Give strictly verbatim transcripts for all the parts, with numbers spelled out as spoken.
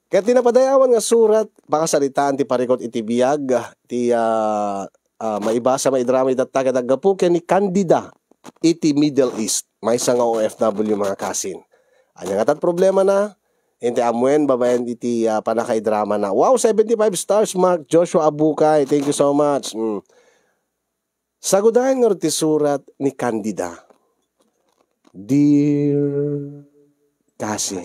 Ket ti napadayawan nga surat, pakasaritaan ti parikut iti biag, ti, ah, ah, maibasa, maidrama itatta ket aggapu ken ni Candida iti Middle East. Maysa nga O F W, mga kasin. Ania ngatan problemana? Inti ammuen babaen iti, ah, pannakaidramana. Wow, seventy-five stars, Mark Joshua Abukay. Thank you so much. Mm. Sagudayen ngarud ti surat ni Candida. Dear Kasin.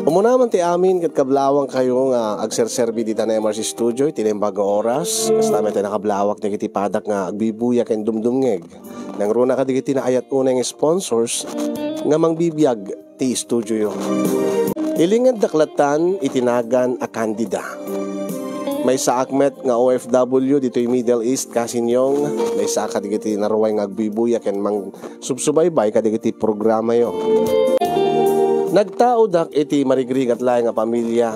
Umuna man ti amin ket kablawangkayo nga agserserbi dita na M R C Studio iti naimbag nga oras. Kasta met ti nakablawak dagiti padak nga agbibuya ken dumdumngeg. Nangruna kadagiti naayat unay nga sponsors nga mangbibiag ti estudioyo. Ilingandak lattan iti nagan a Candida. Maysaak met nga O F W ditoy Middle East, Kasinyong. Maysaak kadagiti naruay nga agbibuya ken mangsubsubaybay kadagiti programayo. Nagtaodak iti marigrigat laeng a pamilia.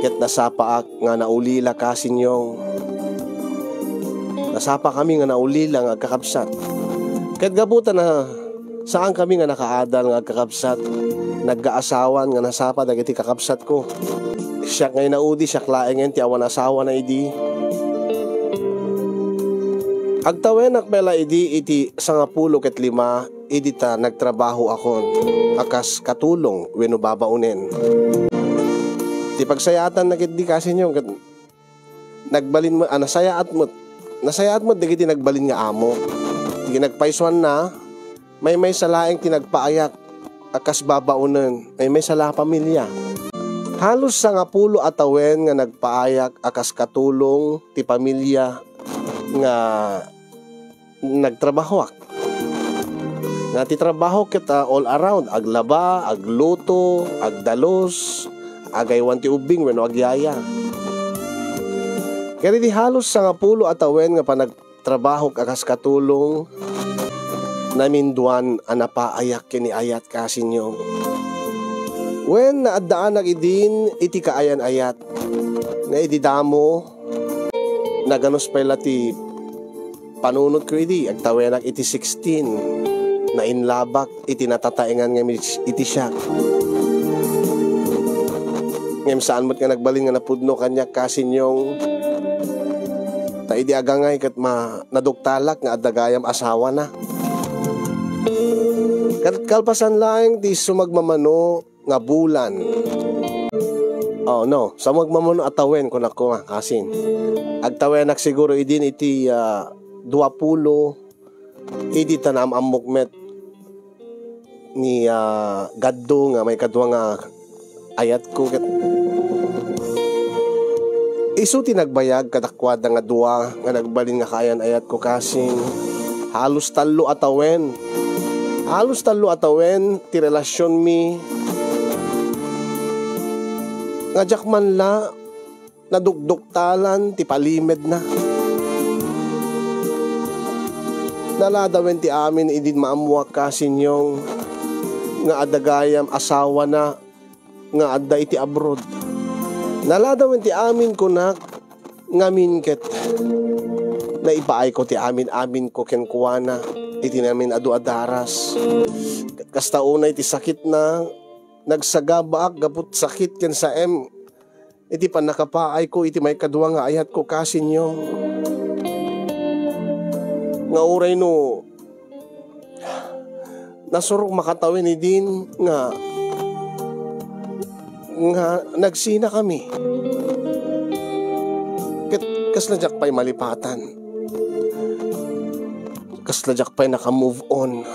Ket nasapaak nga naulila, Kasinyong. Nasapakami nga naulila nga agkakabsat. Ket gapu ta na, saankami nga nakaadal nga agkakabsat, naggaasawan nga nasapa dagiti kakabsatko. Siak nga inaudi, siak laengen ti awan asawana idi. Agtawenak pay la idi iti sangapulo ket lima idi ta nagtrabahoakon a kas katulong wenno babaonen. Ti pagsayaatan na ketdi, Kasinyong, ket nagbalin met, ah, nasayaat met. Nasayaat met dagiti nagbalin nga amo. Ti nagpaysuanna, maymaysa laeng ti nagpaayak a kas babaonen, maymaysa la a pamilia. Halos sangapulo a tawen nga nagpaayak a kas katulong ti pamilia nga nagtrabahoak. Nga ti trabaho ket, ah, all around, aglaba, agluto, agdalus, agaywan ti ubbing wenno agyaya. Ket idi halos sangapulo a tawen nga panagtrabahok a kas katulong, naminduan a napaayak ken ni ayat, Kasinyong. Wen, naaddaanak idin iti kaayan-ayat nga idi damo, naganus pay la ti panunotko idi, agtawenak iti sixteen. Nainlabak iti natataengan nga mis-, iti siak. Ngem saan met nga nagbalin nga napudno kaniak, Kasinyong. Ta idi agangay ket ma-, naduktalak nga adda gayam asawana. Ket kalpasan laeng ti sumagmamano nga bulan. Oh, no, sumagmamano a tawen, kunak koma, Kasin. Agtawenak siguro idin iti, ah, duapulo, idi ta naam-ammok met ni, ah, Gaddo nga maikadua nga ayatko ket isu ti nagbayag kadakuada nga dua nga nagbalin nga kaayan-ayatko, Kasin. Halos tallo a tawen. Halos tallo a tawen ti relasionmi nga diak man la nadukduktalan ti palimedna. Naladawen ti amin idin maammoak, Kasinyong, nga adda gayam asawana nga adda iti abroad. Naladawen ti amin, kunak, ngamin ket naipaayko ti amin-aminko kenkuana iti namin adu a daras. Ket kasta unay ti sakitna, nagsagabaak gapu ti sakit ken saem iti pannakapaayko iti maikadua nga ayatko, Kasinyong. Nga uray no nasurok makatawen idin nga, nga nagsinakami. Ket kasla diak pay malipatan. Kasla diak pay naka-move on.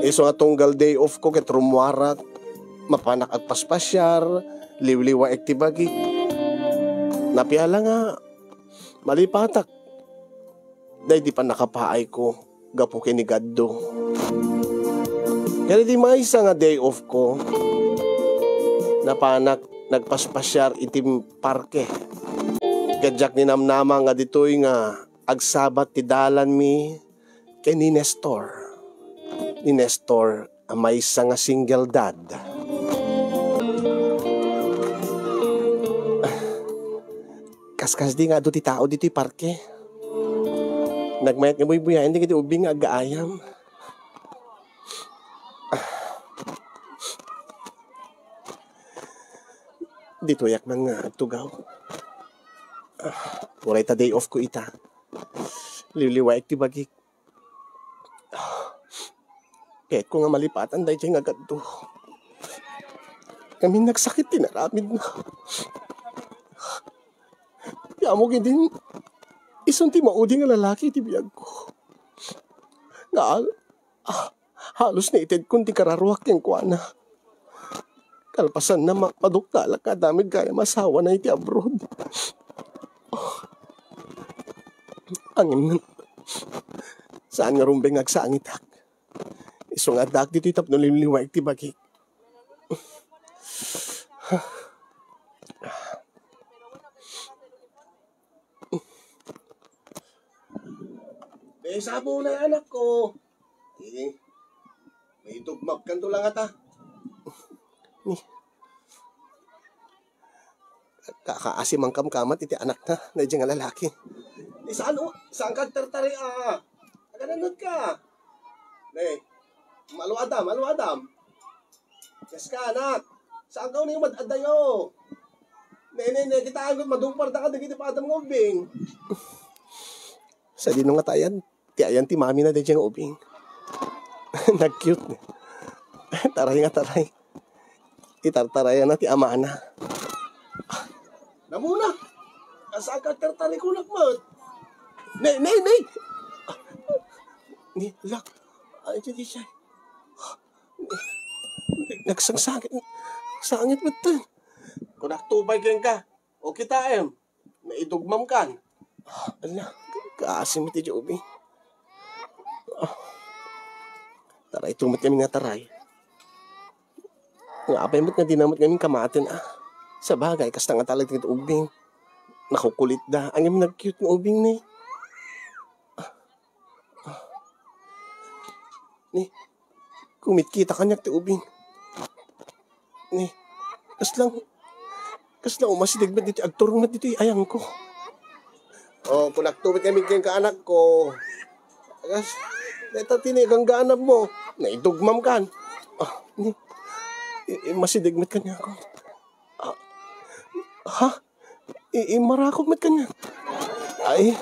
Isu nga tunggal day off ko ket rummuarak, mapanak agpaspasiar, liwliwaek ti bagik. Napiala nga malipatak daydi pannakapaayko gapu ken ni Gaddo. Ket idi maysa nga day off ko, napanak nagpaspasiar iti parke. Ket diak ninamnama nga ditoy nga agsabat ti dalanmi ken ni Nestor. Ni Nestor a maysa nga single dad. Kas Kas-, kasdi nga adu ti tao ditoy parke. Nagmayat nga buybuyaen dagiti ubbing nga aggaayam. Ditoyak man nga agtugaw. Uray ta day off ko ita. Liwliwaek ti bagik. Kayatko nga malipatan daydiay nga gaddo. Ngamin nagsakit ti inaramidna. Ti amok idin, isun ti maudi nga lalaki iti biagko. Nga al-, ah, halos naitedkon ti kararuak kenkuana. Kalpasanna, ma-, maduktalak nga adda met gayam asawana iti abroad. Ngem, saan nga rumbeng nga agsangitak. Isu nga addaak ditoy tapno liwliwaek ti bagik. May sabuna, anakko. Eh, may dugmapkanto lang ata. Ni, ka-, kaasi man kamkamat iti anakna, daydiay nga lalaki. Ni, saan, o, saan ka agtartari, a? Agananot ka. Ne, maluadam, maluadam. Yes ka, anak. Saan ka uni mad-adayo? Ne, ne, ne, kitaen ko, madungparda ka dagiti padam nga ubbing. Sadino nga tayan? Ti ayan ti mamina daydiay nga ubing. Nag-cute. Taray nga taray. Itartarayana ti amana. Namuna. Asa ka tartarikunak met? Nay, nay, nay! Ni, lak. Ay, di, di siya. Nagsangsangit. Sangit met ten. Kunak tubay kenka. O kitaem. Naidugmam kan. Ah, ala, kaasi met ti Joby. Ah, taray, tumet kami nga taray. Nga apay met nga dina met kami kamaten, ah. Sabagay, kasta nga talag ti ubing. Nakukulit da. Ang yung nag-cute nga ubing ni. Ni, kumitkita kaniak ti ubing. Ni, kaslang, kasla umasideg met ditoy, agturong met ditoy ayangko. O, kunak tumet kami kenka, anakko. Kas, deta ti nagangganab mo, naidugmam kan. Ah, ni, i-, i-, masideg met kaniak. Ah, ha? I-, immarakop met kaniak. Ay,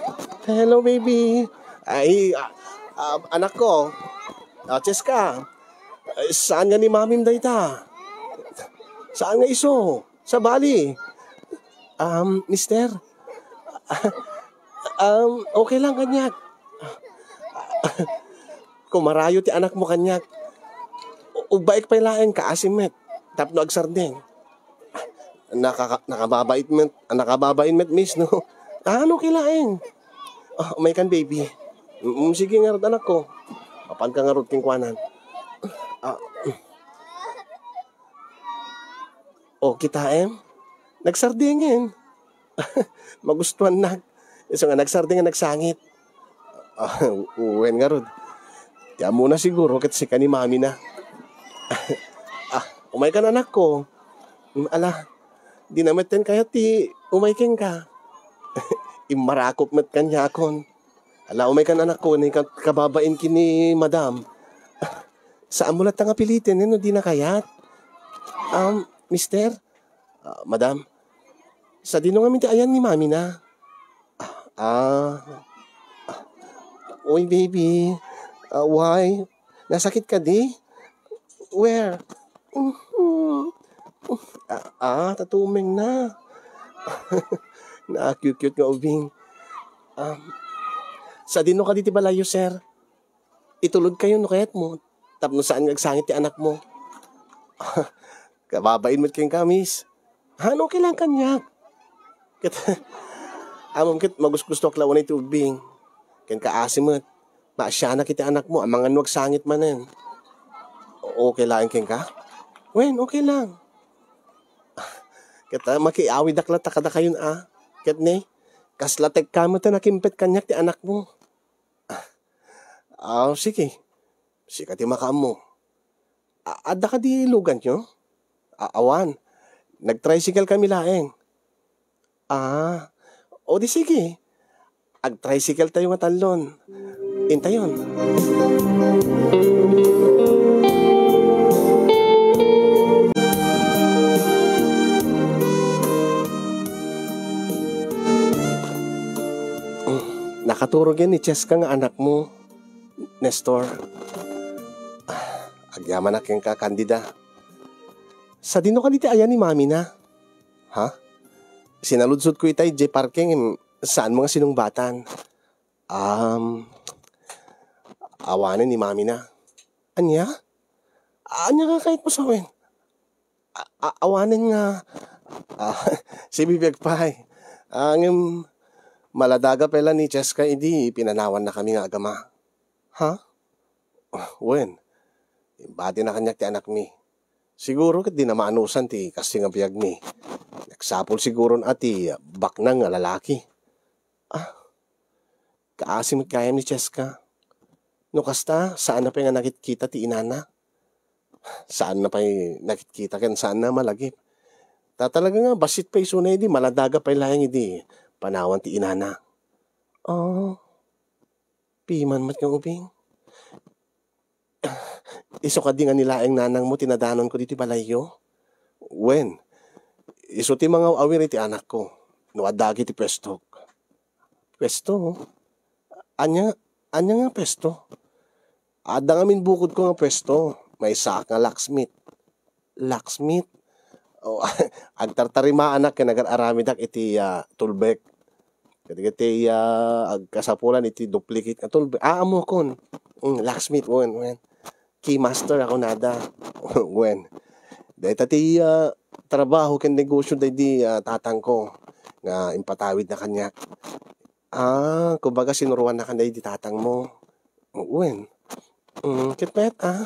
hello, baby. Ay, ah, ah, anakko. Ah, Cheska. Ay, saan nga ni mamim dayta? Saan nga isu? Sabali. Um, mister. Um, okay lang kaniak. Kumarayo ti anakmo kaniak. U-, ubaek pay laeng kaasi met. Tapno agsardeng. Nakaka-, nakababait met, nakababain met, miss, no? Ah, ano, okay laeng? Ah, umay kan, baby. Mm, sige ngarud, anakko. Apan ka ngarud kenkuanan. Ah, o, kitaem? Nagsardingen. Magustuannak. Isu nga nagsarding nga nagsangit. Ah, wen ngarud. Ti ammona siguro ket sika ni mamina. Ah, umay kan, anakko. Mm, ala, dina met ten kayat ti umay kenka. Immarakop met kaniakon. Ala, umay kan, anakko, ni ka-, kababain ken ni madam. Saanmo latta nga piliten, eh, no dina kayat? Um, mister? Ah, madam? Sadino ngamin ti ayan ni mamina? Ah, ah. Uy, baby. Ah, why? Nasakit kadi? Where? Mhm. Ah, ah, tatumeng na. Naakyukyut nga ubing. Um, sadino kadi ti balayyo, sir? Itulod kayo no kayat mo, tapno saan nga agsangit ti anak mo. Kababain met kenka, miss. Han, okay lang kaniak. Ket, amom ket magusgustoak la unay ti ubbing. Ken kaasi met, maasianak iti anak mo, amangan no agsangit manen. O-, okay laeng kenka? Wen, okay lang. Ket, ah, makiawidak latta kadakayon, ah. Ket ne, kasla tekka met ti nakimpet kaniak ti anak mo. Ah, sige. Sika ti makaammo. A-, adda kadi luganyo? A-, awan. Nag-tricycle kami laeng. Ah, O di sige, ag-tricycle tayo nga tallon. Intayon. Nakaturog yan ni Cheska nga anakmo, Nestor. Ah, agyamanak kenka, Candida. Sadino kadi ti ayan ni mamina? Ha? Sinaludsodko ita idiay parke ngem saanmo nga sinungbatan. Um, awanen ni mamina. Ania? Ania nga kayatmo sawen? A-, a-, awanen nga, ah, sibibiag pay. Ah, ngem, maladaga pay la ni Cheska idi pinanawannakami nga agama. Ha? Wen, imbatina kaniak ti anakmi. Siguro ket dina maanusan ti kastoy nga biagmi. Nagsapul siguron a ti baknang nga lalaki. Ah, kaasi met gayam ni Cheska. No kasta, saanna pay nga nakitkita ti inana. Saanna pay nakitkita ken saanna malagip. Ta talaga nga, bassit pay isuna idi maladaga pay laeng idi panawan ti inana. Oh, piman met nga ubing. Isu kadi nga ni laeng nanangmo ti nadanonko ditoy balayyo? Wen, isu ti mangaw-awir iti anakko no adda iti puestok. Puesto? Ania, ania nga puesto? Adda ngamin bukodko nga puesto. Maysaak nga locksmith. Locksmith? O, agtartarimaanak ken agar-aramidak iti, ah, tulbek. Kadagiti, ah, agkasapulan iti duplicate nga tulbek. Ah, ammokon. Mm, locksmith, wen, wen. Keymaster a kunada. Wen. Dayta ti, ah, trabaho ken negosio daydi, ah, tatangko nga impatawidna kaniak. Ah, kumbaga, sinuruannakan daydi tatangmo. Wen. Mm, ket met, ah.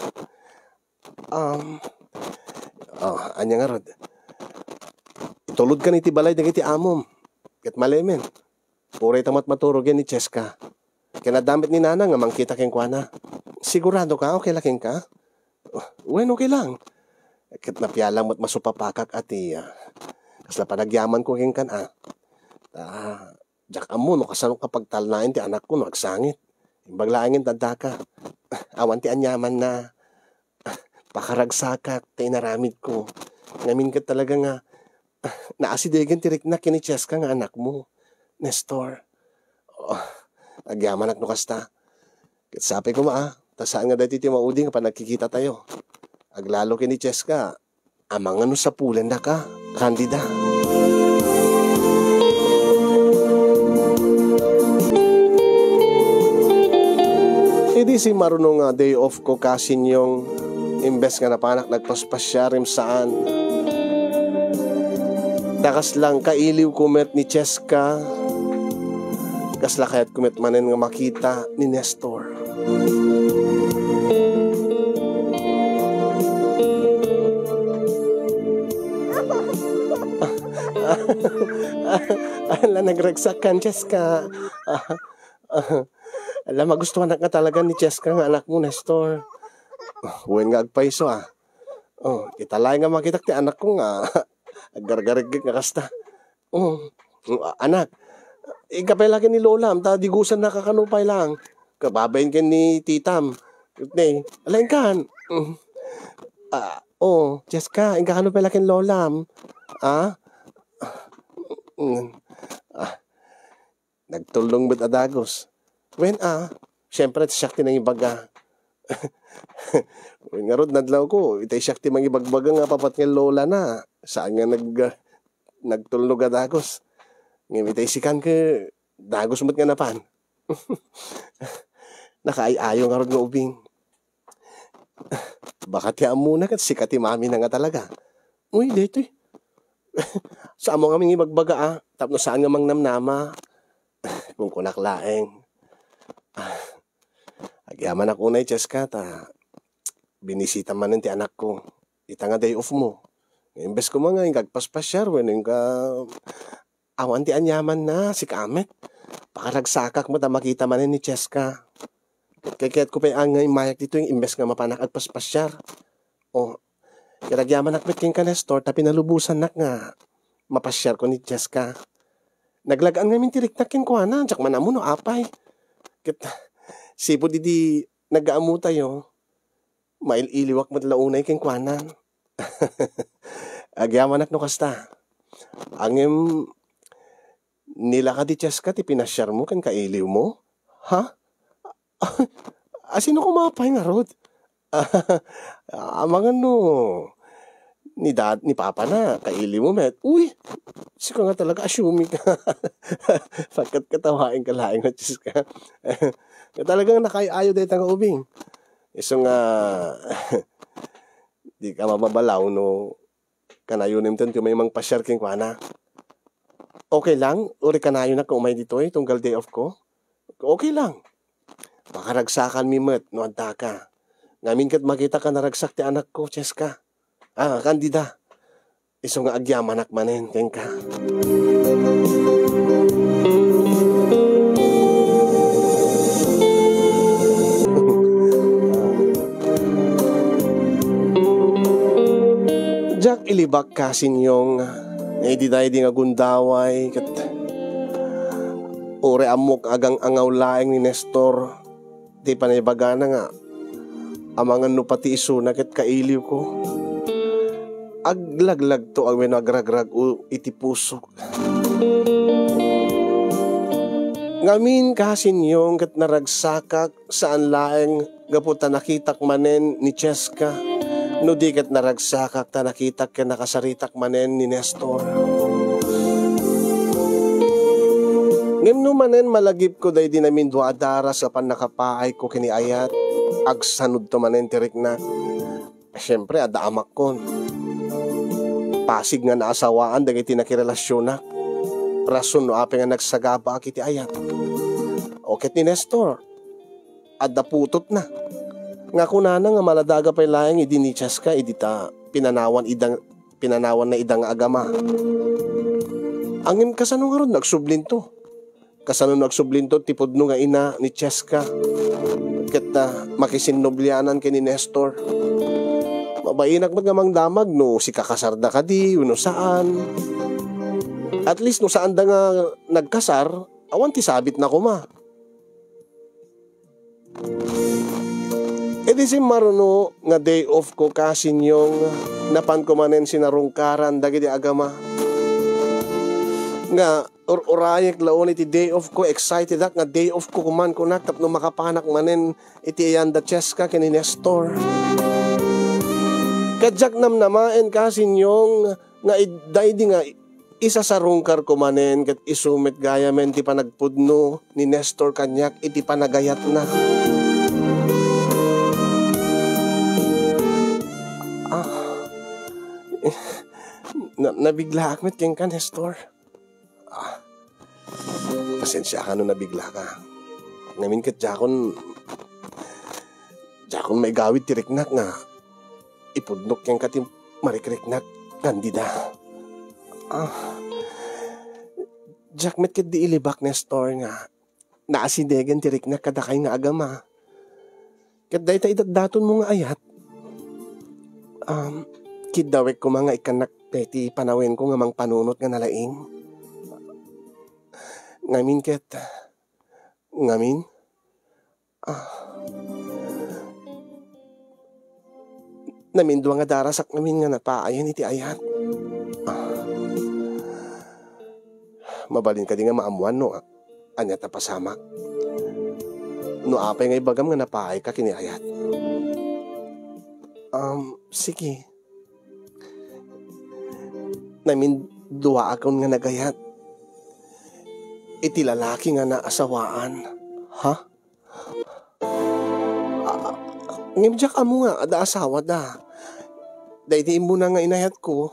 Um, oh, ania ngarud? Itulodkan iti balay dagiti amom. Ket malemen. Uray ta matmaturog yan ni Cheska. Ken adda met ni Nana nga mangkita kenkuana. Sigurado ka? Okay la kenka? Wen, okay lang. Ket napialang met masupapakak a ti, ah, kasla panagyamanko kenkan, ah. Ta, diak ammo no kasano ka pagtalnaen ti anakko no agsangit. Imbag laengen ta addaka. Awan ti aniamanna. Pakaragsakak ta inaramidko. Ngamin ket talaga nga, ah, naasidegen ti riknak ken ni Cheska nga anakmo, Nestor. Oh, agyamanak no kasta. Ket sapay koma, ah, ta saan nga daytoy ti maudi nga panagkikitatayo. Aglalo ken ni Cheska, amangan no sapulennaka, Candida. Idi simmaruno nga day off ko, Kasinyong, imbes nga napanak nagpaspasiar, saan. Ta kasla kailiwko met ni Cheska, kasla kayatko met manen nga makita ni Nestor. Ala, nagragsak kan, Cheska. Ala, magustuhanak nga talaga ni Cheska nga anakmo, Nestor. Wen nga agpayso, ah. Oh, ita laeng nga makitak ti anakko nga aggargarigik nga kasta. Oh, oh, a-, anak, inka pay la ken ni lolam, ta digusannak a kano pay lang. Kababain ken ni titam. Ne, ala, inkan. Mm. Ah, oh, Cheska, inka kano pay la ken lolam. Ah? Mm. Ah, nagtulong met a dagus. Wen, ah, siempre, siak ti nangibaga. Wen ngarud, nadlawko, itay siak ti mangibagbaga nga papat nga lolana. Saan nga nag-, nagtulnog a dagus. Ngem itay sikan ket dagus met nga napan. Nakaay-ayo ngarud nga ubing. Baka ti ammona ket sika ti mamina nga talaga. Uy, daytoy. Saan mo nga mangibagbaga, ah, tapno saan nga mangnamnama. Kunkunak laeng. Ah, agyamanak unay, Cheska, ta binisita manen ti anakko. Ita nga day off mo. Imbes koma nga inka agpaspasiar, wenno inka awan ti aniamanna, sika met. Pakaragsakak met a makita manen ni Cheska. Kayatko pay a nga immayak ditoy imbes nga mapanak agpaspasiar. O, ket agyamanak met kenka, Nestor, ta pinalubosannak nga mapasiarko ni Cheska. Naglagaan ngamin ti riknak kenkuana, diak man ammo no apay. Ket sipud idi nagaammotayo, mail-iliwak met la unay kenkuana. Agyamanak no kasta. Ngem, nilaka ti Cheska ti pinasiarmo ken kailiwmo? Ha? A, sino koma pay ngarud? Amangan no ni dad-, ni papana, kailiwmo met. Uy, sika nga talaga, assuming ka. Pagkatkatawaenka laeng nga Cheska. Nga talagang nakaay-ayo dayta nga ubing. Isu nga, dika mababalaw no kanayonem ti umay mangpasiar kenkuana. Okay lang, uray kanayonak nga umay ditoy tunggal day off ko? Okay lang. Makaragsakanmi met no addaka. Ngamin ket makitak a naragsak ti anakko, Cheska. Ah, Candida. Isu nga agyamanak manen kenka. Diak ilibak, Kasinyong, nga idi daydi nga gundaway ket uray ammok agang-angaw laeng ni Nestor ti panaybagana nga amangan no pati isuna ket kailiwko. Aglaglagto a wenno agrag-rag-o iti pusok. Ngamin, Kasinyong, ket naragsakak saan laeng gapu ta nakitak manen ni Cheska, no di ket naragsakak ta nakitak ken nakasaritak manen ni Nestor. Ngem no manen malagipko daydi namindua a daras a pannakapaayko ken ni Ayat, agsanudto manen ti riknak. Siempre, adda amakkon. Pasig nga naasawaan dagiti nakirelasionak. Rason no apay nga nagsagabaak iti Ayat. O ket ni Nestor, adda putotna. Nga kunana nga maladaga pay laeng idi ni Cheska idi ta pinanawan ida, pinanawanna ida nga agama. Ngem kasano ngarud no agsublinto? Kasano no agsublinto ti pudno nga ina ni Cheska? Ket, ah, makisinnoblianan ken ni Nestor. Mabainak met nga mangdamag no sikakasarda kadi wenno saan. At least no saanda nga nagkasar, awan ti sabitna koma. Idi simmaruno nga day off ko, Kasinyong, napanko manen sinarungkaran dagiti agama. Nga ur-urayek la unay ti day off ko, excitedak nga day off ko koman kunak tapno makapanak manen iti ayan da Cheska ken ni Nestor. Ket diak namnamaen, Kasinyong, nga id-, daydi nga isasarungkarko manen ket isu met gayamen ti panagpudno ni Nestor kaniak iti panagayatna. Ah, na-, nabiglaak met kenka, Nestor. Ah, pasensiaka no nabiglaka. Ngamin ket diakon, diakon maigawid ti riknak nga ipudnok kenka ti marikriknak, Candida. Ah, diak met ketdi ilibak, Nestor, nga naasidegen ti riknak kadakay nga agama. Ket dayta idatdatonmo nga ayat, um, kiddawek koma nga ikkannak daydi panawenko nga mangpanunot nga nalaing. Ngamin ket, ngamin? Ah. Namindua nga darasak ngamin nga napaayen iti ayat. Ah. Mabalin kadi nga maammuan no ania ti pasamak? No apay nga ibagam nga napaayka ken ni ayat? Um, sige. Naminduaakon nga nagayat iti lalaki nga naasawaan. Ha? Ah, ngem diak ammo nga adda asawada. Daydi immuna nga inayatko,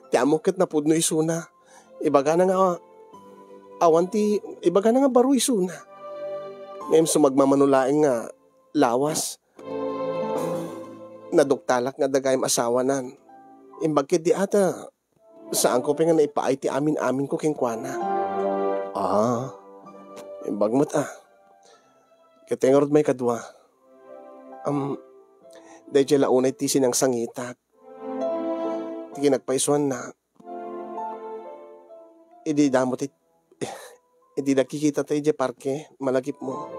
ti ammok ket napudno isuna. Ibagana nga awan ti, ibagana nga baro isuna. Ngem sumagmamano laeng nga lawas, naduktalak nga adda gayam asawanan. Imbag ketdi a ta, saanko pay nga naipaay ti amin-aminko kenkuana. Ah, imbag met a. Ket ngarud maikadua, am, daydiay la unay ti sinangsangitak ti kinagpaisuanna. Idi damo ti, idi nagkikita tayo idiay parke, malagipmo.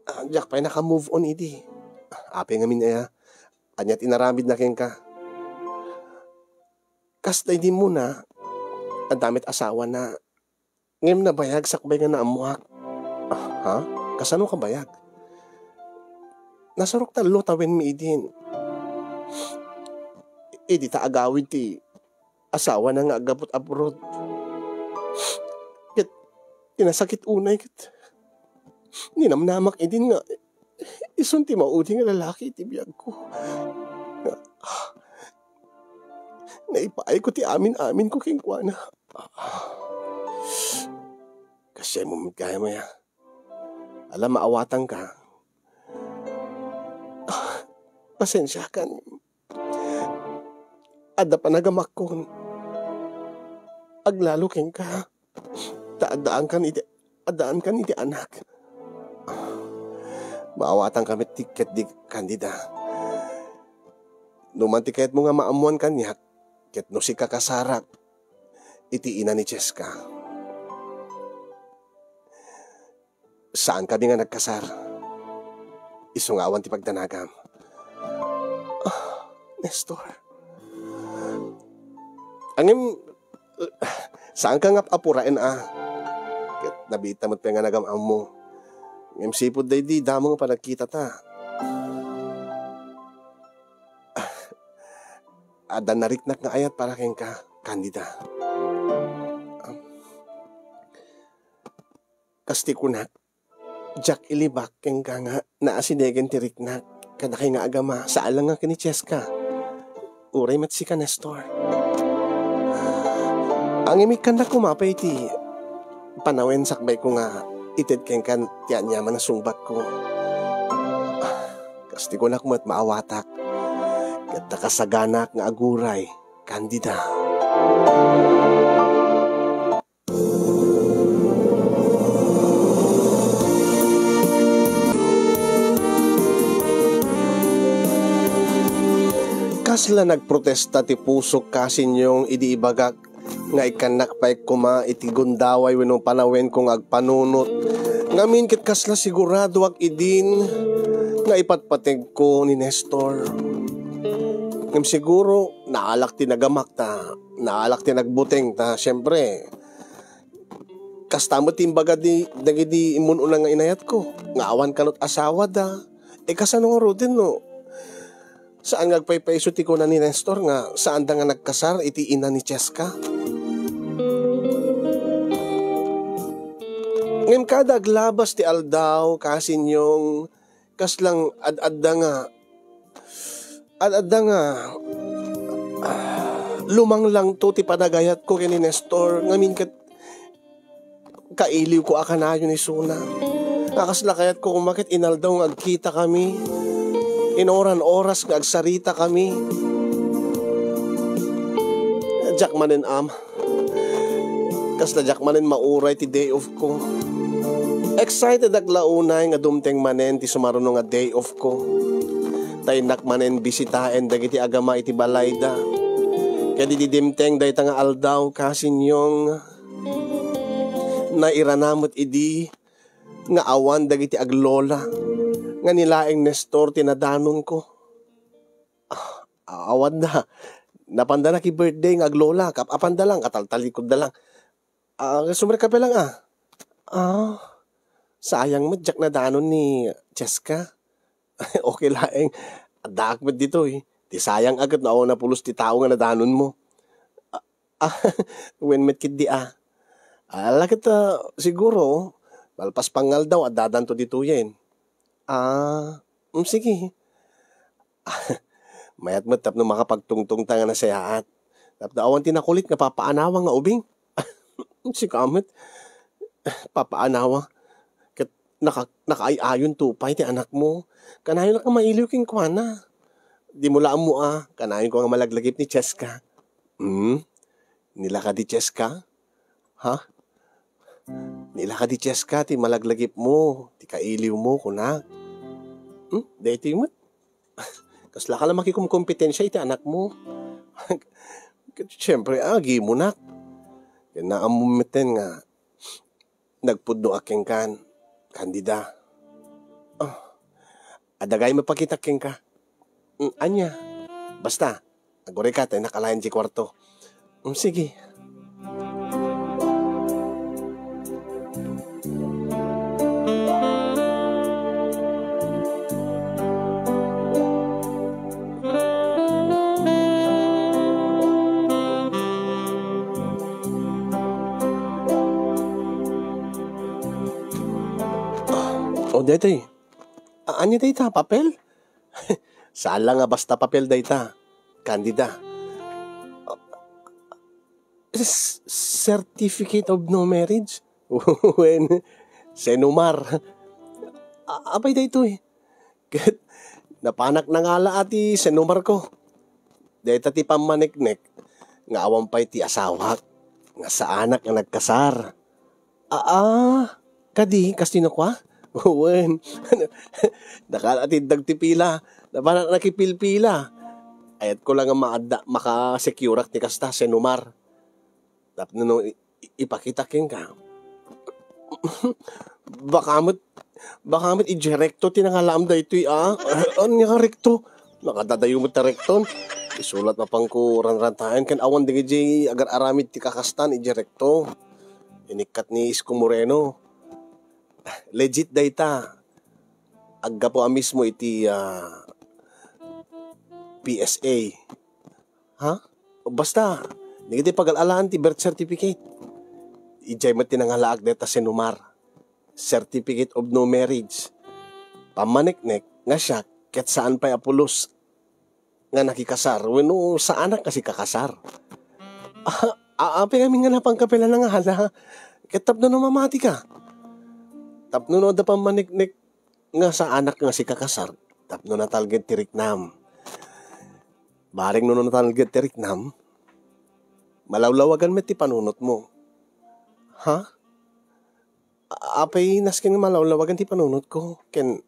Ah, diak pay naka-move on idi. Apay ngamin aya? Ania ti inaramidna kenka? Kas daydi Mona, adda met asawana. Ngem nabayag sakbay nga naammoak. Ah, ha? Kasano kabayag? Nasurok tallo tawenmi idin. Idi ta agawid ti asawana nga aggapu abroad. Ket ti nasakit unay ket ninamnamak idin nga isun ti maudi nga lalaki iti biagko. Naipaayko ti amin-aminko kenkuana. Kasiay mo met gayam aya. Ala, maawatanka. Pasensiakan. Adda panagamakkon. Aglalo kenka. Ta addaankan iti, addaankan iti anak. Maawatanka met ti ketdi, Candida. No man ti kayatmo nga maammoan kaniak, ket no sika kasarak iti ina ni Cheska. Saan kami nga nagkasar. Isu nga awan ti pagdanagam. Ah, Nestor. Ngem, saanka nga ap-apuraen a. Ket nabiitta met pay nga nagam-ammo. Ngem sipud daydi damo nga panagkitata. Adda nariknak nga ayat para kenka, Candida. Kas ti kunak, diak ilibak kenka nga naasidegen ti riknak kadakay nga agama, saan la nga ken ni Cheska. Uray met sika, Nestor. Ngem ikkannak koma pay ti panawen sakbay ko nga ited kenka ti aniaman a sungbatko. Kas ti kunak met, maawatak. Ket nakasaganak nga aguray, Candida. Kasla nagprotesta ti pusok, Kasinyong, idi ibagak nga ikkannak pay koma iti gundaway wenno panawenko nga agpanunot. Ngamin ket kasla siguradoak idin nga ipatpategko ni Nestor. Ngem siguro, naalak ti nagamak ta, naalak ti nagbuteng ta, siempre, kasta met ti imbaga di, dagidi immun-una nga inayatko, nga awan kanut asawada. E, kasano ngaruden no saan nga agpaypayso ti kuna ni Nestor nga saanda nga nagkasar iti ina ni Cheska? Ngem kada aglabas ti aldaw, Kasinyong, kaslang ad-adda nga, ad-adda nga, ah, lumanglangto ti panagayatko ken ni Nestor, ngamin ket kailiwko a kanayon isuna. Nga kasla kayatko koma ket inaldaw nga agkitakami. Inoran-oras nga agsaritakami. Diak manen, Ama. Kasla diak manen mauray ti day off ko. Excited ak la unay nga dumteng manen ti sumaruno nga day off ko. Ta innak manen bisitaen dagiti agama iti balayda. Ket idi dimteng dayta nga aldaw, Kasinyong, nairana met idi nga awan dagiti aglola nga ni laeng Nestor ti nadanonko. Ah, awan da. Napanda na ki birthday nga aglola. Kap-, apanda lang, kataltalikod da lang. Ah, sumrekka pay lang, ah. Ah, sayang met, diak nadanon ni Cheska. Okay laeng. Addaak met ditoy. Ti sayang a ket no awan a pulos ti tao nga nadanonmo. Ah, ah, wen met ketdi, ah. Ala ket, ah, siguro, malpas pangaldaw, addadanto ditoyen. Ah, mm, sige. Mayat met tapno makapagtungtongta nga nasayaat. Tapno awan ti nakulit nga papaanawa nga ubing. Sika met, papaanawa. Ket naka-, nakaay-ayonto pay ti anakmo. Kanayon a mailiw kenkuana. Dimo la ammo a, kanayonko nga malaglagip ni Cheska. Hmm? Nilaka di Cheska? Ha? Nilaka di Cheska ti malaglagipmo, ti kailiwmo, kunak. Hmm? Daytoy met. Kasla ka la makikumkompetensia iti anakmo. Ket siempre, agimunak. Ket naammo metten nga nagpudnoak kenka, Candida. Ah, adda gayam a pakitak kenka. Mm, ania? Basta, aguray ka ta innak alaen diay kuarto. Mm, sige. O, daytoy. A-, ania dayta? Papel? Saan la nga basta papel dayta, Candida. S-, certificate of no marriage? Wen, senumar. A-, apay daytoy? Ket napanak nangala a ti senumarko. Dayta ti pammaneknek nga awan pay ti asawak, nga saanak nga nagkasar. Aa, kadi, kas ti nakua? Wen. Nakala ti dagti pila. Napanak nakipilpila. Ayatko la nga maadda, makasekurak ti kasta, senumar. Tapno no i-, i-, ipakitak kenka. Baka met, baka met idiay rekto ti nangalaam daytoy, a? Ania nga rekto? Nakadadayo met ti rekton. Isulat mapanko ranrantaen ken awan dagiti agar-aramid ti kakastan idiay rekto. Inikkat ni Isko Moreno. Legit dayta. Aggapu a mismo iti, ah, P S A. Ha? Basta, dagiti pagal-alaan ti birth certificate. Idiay met ti nangalaak dayta senumar. Certificate of no marriage. Pammaneknek nga siak ket saan pay a pulos nga nakikasar wenno saanak nga sikakasar. A-, a-, apay ngamin nga napanka pay la nangala? Ket tapno no mamatika. Tapno no adda pammaneknek nga saanak nga sikakasar, tapno natalged ti riknam. Bareng no natalged ti riknam, malawlawagan met ti panunotmo. Ha? A-, apay nasken nga malawlawagan ti panunotko ken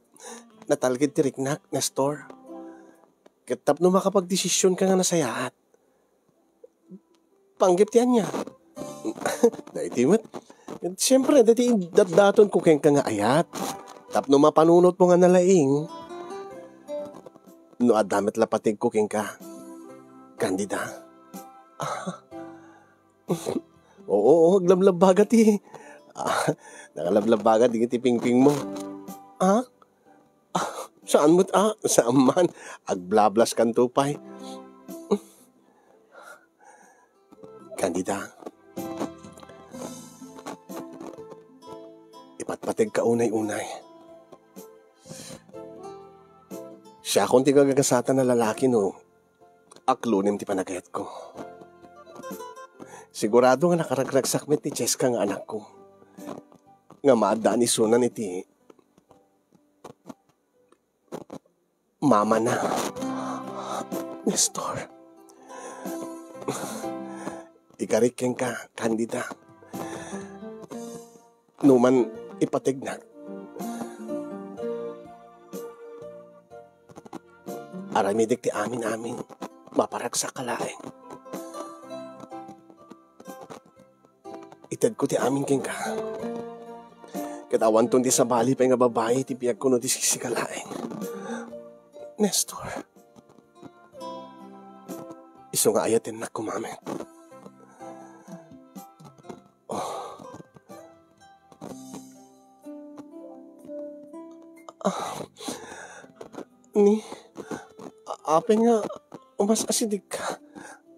natalged ti riknak, Nestor? Ket tapno makapagdesisionka nga nasayaat, panggep ti ania? Daytoy met. Siempre, daytoy datdatonko kenka nga ayat. Tapno mapanunotmo nga nalaing, no adda met la pategko kenka, Candida. Ah. Oo, oo, aglablabbaga ti, ah, nakalablabbaga dagiti pingpingmo. Ah? Ah, saan met, ah? Saan man. Agblablabaskanto pay. Candida, ipatpategka unay-unay. Siakon ti gagagasatan a lalaki no aklonem ti panagayatko. Sigurado nga nakaragragsak met ni Cheska nga anakko, nga maaddaan isunan iti mamana. Nestor, ikarik kenka, Candida. Numan ipategnak, aramidek ti amin-amin. Maparagsak ka laeng. Itedko ti amin kenka. Ket awanton ti sabali pay nga babai ti biagko no di sika laeng. Nestor, isu nga ayatennak koma met. Oh. Ah, ni, a-, apay nga umas-asidegka?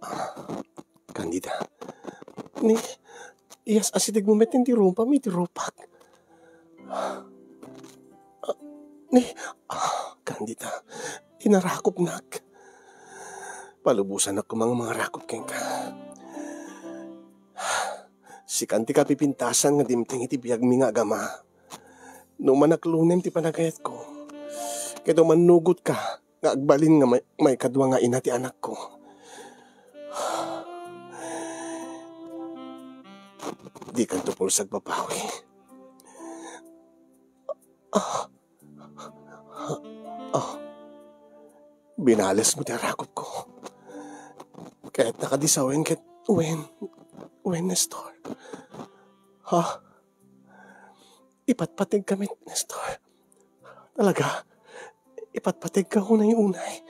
Ah, Candida, ni, iyas-asidegmo met ti rumpam iti rupak. Ah, ni, ah, Candida, inarakupnak. Palubosanak koma nga mangarakop kenka. Sikan ti kapipintasan nga dimteng iti biagmi nga agama. No manaklonem ti panagayatko, ket umannugotka nga agbalin nga may-, maikadua nga ina ti anakko, dikanto pulos agbabawi. Ah. Ah. Binalesmo ti arakupko. Kayatna kadi sawen ket wen, wen, Nestor? Ha? Ipatpategka met, Nestor. Talaga? Ipatpategka unay-unay?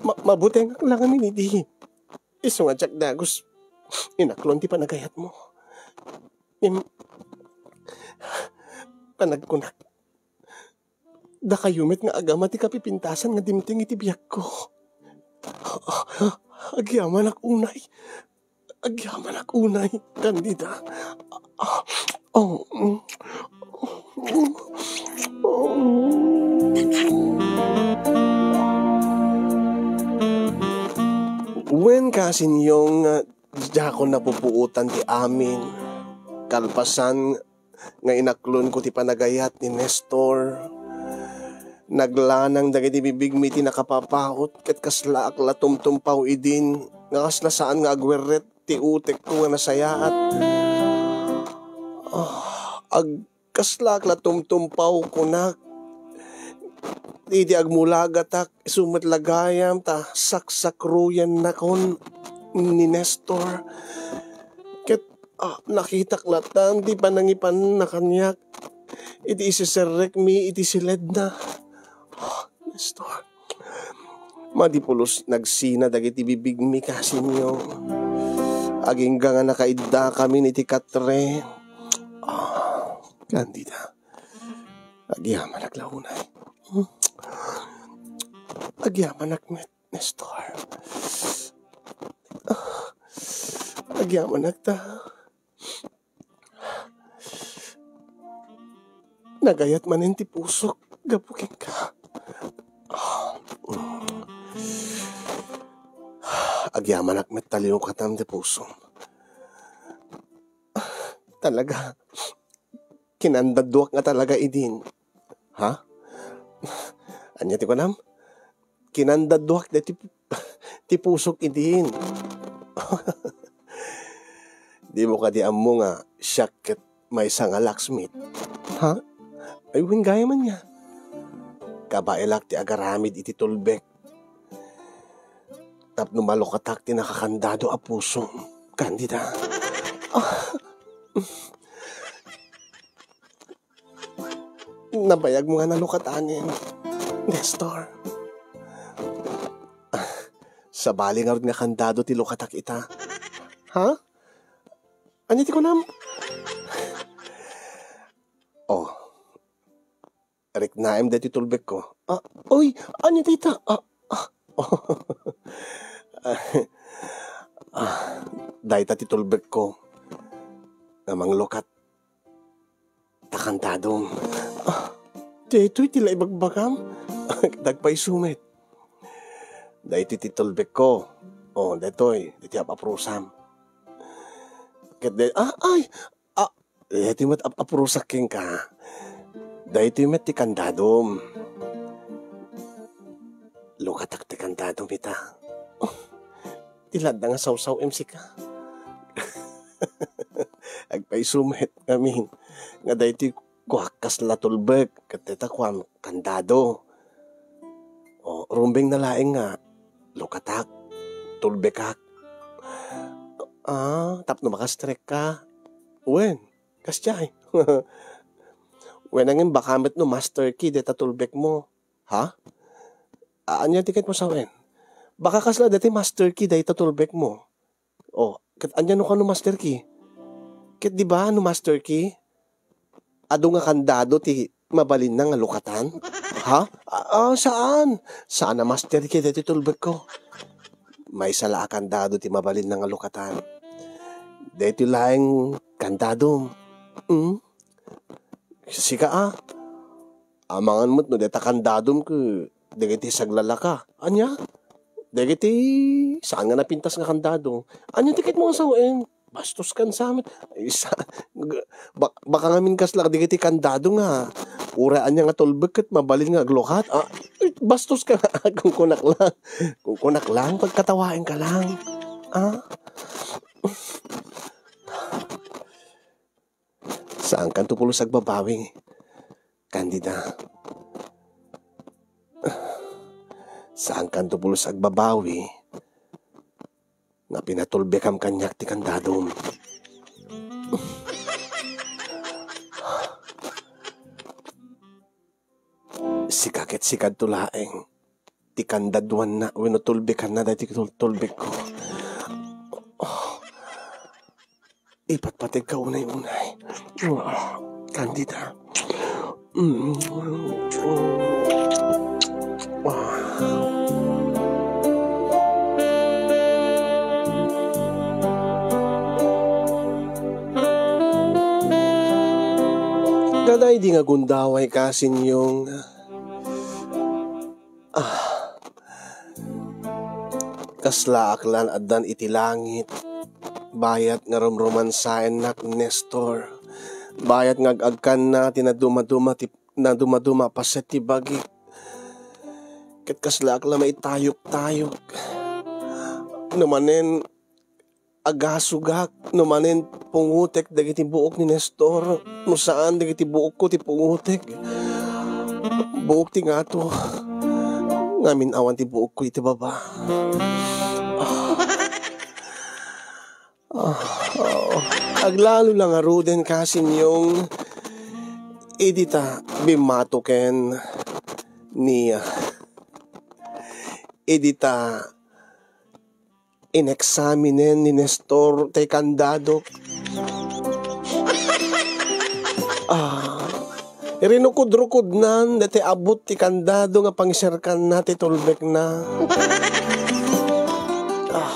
Ma-, mabutengak la ngamin idi. Isu nga diak dagus inaklon ti panagayatmo. Ngem, panagkunak, dakayo met nga agama ti kapipintasan nga dimteng iti biagko. Agyamanak unay. Agyamanak unay, Candida. Ah, oh, mm. Wen, kasinyo, nga diakon napupuotan ti amin. Kalpasan nga inaklonko ti panagayat ni Nestor, naglanang dagiti bibigmi ti nakapapaut, ket kaslaak la tumtumpaw idin, nga kasla saan nga agwerret ti utekko nga nasayaat. Ah, ag-, kaslaak la tumtumpaw, kunak. Idi agmulagatak, isu met la gayam ta saksakroyannakon ni Nestor. Ket, ah, nakitak latan ti panangipanna kaniak idi iseserrekmi iti siledna. Ah, Nestor, madi pulos nagsina dagiti bibigmi, kasinyo. Agingga nga nakaiddakamin iti katre. Ah, Candida, agyamanak la unay. Hmm. Agyamanak met, Nestor. Ah, agyamanak ta. Nagayat manen ti pusok gapu kenka. Ah, mm. Agyamanak met ta linukatam ti pusom. Talaga, kinandaduak nga talaga idin. Ha? Ania ti kunam? Kinandaduak daytoy ti pusok idin. Dimo kadi ammo nga siak ket maysa nga locksmith? Ha? Ay, wen, gayam ania. Kabaelak ti agaramid iti tulbek tapno malukatak ti nakakandado a pusom, Candida. Ah. Nabayagmo nga nalukatanen, Nestor. Ah, sabali ngarud nga kandado ti lukatak ita. Ha? Ania ti kunam? Oh. Riknaem daytoy tulbekko. Ah, oy, ania dayta? Ah, ah. Ah, dayta ti tulbekko nga manglukat ta kandadom. Ah, daytoy ti la ibagbagam? Nagpayso met. Daytoy ti tulbekko. Oh, daytoy, daytoy ap-aprusam. Ket day-, ah, ay, ah, daytoy met ap-, aprusak kenka. Daytoy met ti kandadom. Lukatak ti kandadom ita. Oh, ti ladda nga sawsaw M C ka. Agpayso met ngamin nga daytoy kuak kasla tulbek, ket dayta kuam kandado. O, rumbeng na laeng nga lukatak, tulbekak. Ah, tapno makastrek ka. Wen, kasdiay. Wen, ngem baka met no master key dayta tulbek mo. Ha? A-, ania ti ket mo sawen? Baka kasla dayta master key dayta tulbek mo. Oh, ket ania no kano master key? Ket di ba no master key, adu nga kandado ti mabalinna nga lukatan? Ha? Ah, ah, saan? Saan a master key daytoy tulbekko. Maysa la a kandado ti mabalinna nga lukatan. Daytoy laeng kandadom. Hmm? Sika a. Amangan met no dayta kandadom ket dagiti saglalaka. Ania? Dagiti saan nga napintas nga kandado. Ania ti ket mo nga sawen? Bastos kan sa met. Ay, sa-, g-, bak-, baka ngamin kasla dagiti kandado nga uray ania nga tulbek ket mabalin nga aglukat. Ah, ay, bastos ka nga. Kunkunak lang. Kunkunak lang, pagkatawaen ka lang. Ah? Saankanto pulos agbabawi, Candida. Saankanto pulos agbabawi. pinatulbekam kaniak ti kandadom. Sika ket sikadto laeng ti kandaduanna wenno tulbekanna daytoy tul-, tulbekko. Oh. Ipatpategka unay-unay. Candida. Mm. Ah. Kadaydi nga gundaway, Kasinyong. Ah. Kaslaak lan addan iti langit, bayat nga rumromansaennak, Nestor. Bayat nga ag-agkanna ti nadumaduma ti, nadumaduma a paset ti bagik. Ket kaslaak la maitayok-tayok. No manen, agasugak no manen pungutek dagiti buok ni Nestor, no saan dagiti buokko ti pungutek. Buok ti ngato, ngamin awan ti buokko iti baba. Ah. Ah, oh. Aglalo la ngaruden, Kasinyong, idi ta bimmatoken ni, ah, idi ta ineksaminen ni Nestor ti kandadok. Ah, rinukod-rukodnan daytoy abut ti kandado nga pangiserkanna ti tulbekna. Ah,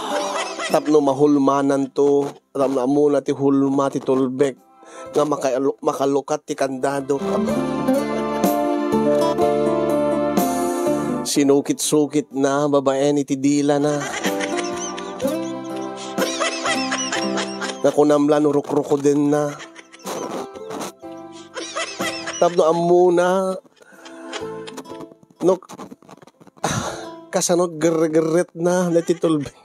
tapno mahulmananto, tapno ammona ti hulma ti tulbek nga makalu-, makalukat ti kandado. Sinukit-sukitna babaen iti dilana. Nga kunam la no rukrukodenna. Tapno ammona no kasano gerregerretna daytoy tulbek.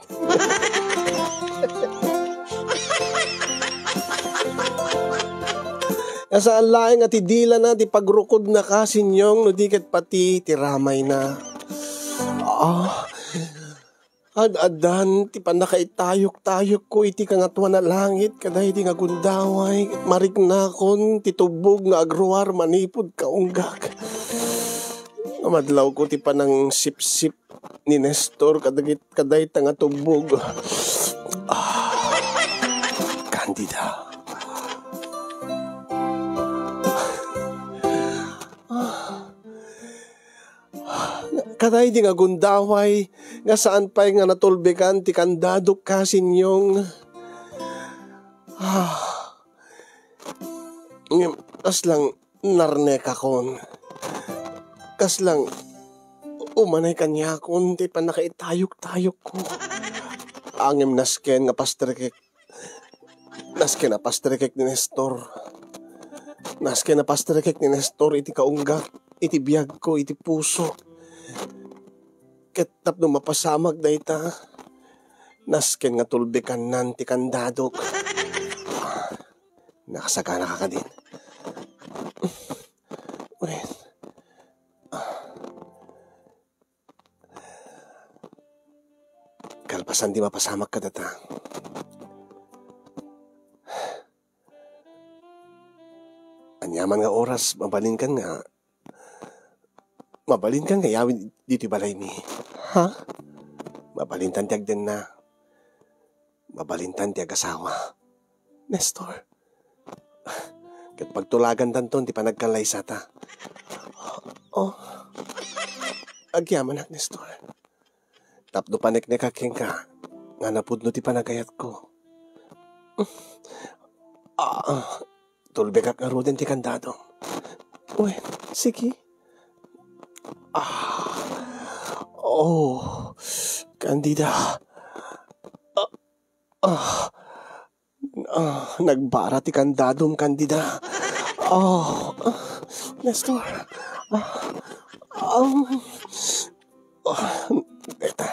Nga saan laeng a ti dilana ti pagrukodna, Kasinyong, no di ket pati ti ramayna. Ah, ad-addan ti pannakaitayok-tayokko iti Kangatoan a Langit kadaydi nga gundaway, ket mariknakon ti tubbog nga agruar manipud kaunggak. Amadlawko ti panangsipsip ni Nestor kadagit-, kadayta nga tubbog. Ah, Candida. Ah. Kadaydi nga gundaway nga saan pay nga natulbekan ti kandadok, Kasinyong. Ah. Ngem, kaslang narnekakon. Kaslang umanay kaniakon ti pannakaitayok-tayokko. Ngem nasken nga pastrikek Nasken a pastrikek ni Nestor. Nasken a pastrikek ni Nestor iti kaunggak, iti biagko, iti puso. Ket tapno mapasamak dayta, nasken nga tulbekannan ti kandadok. Nakasaganaka kadin. Wen. Kalpasan ti mapasamak kadata, aniaman nga oras, mabalinkan nga, mabalinkan nga yawid ditoy balaymi. Ha? Mabalintan ti agdenna. Mabalintan ti agasawa. Nestor. Ket pagtulagantanton ti panagkallaysata. Oh. Agyamanak, Nestor. Tapno paneknekak kenka, nga napudno ti panagayatko. Ah, tulbekak ngaruden ti kandado. Wen, sige. Ah, oh, Candida. Ah, ah, ah, nagbara ti kandadom, Candida. Oh, ah, Nestor. Ah, ah, ah, dayta,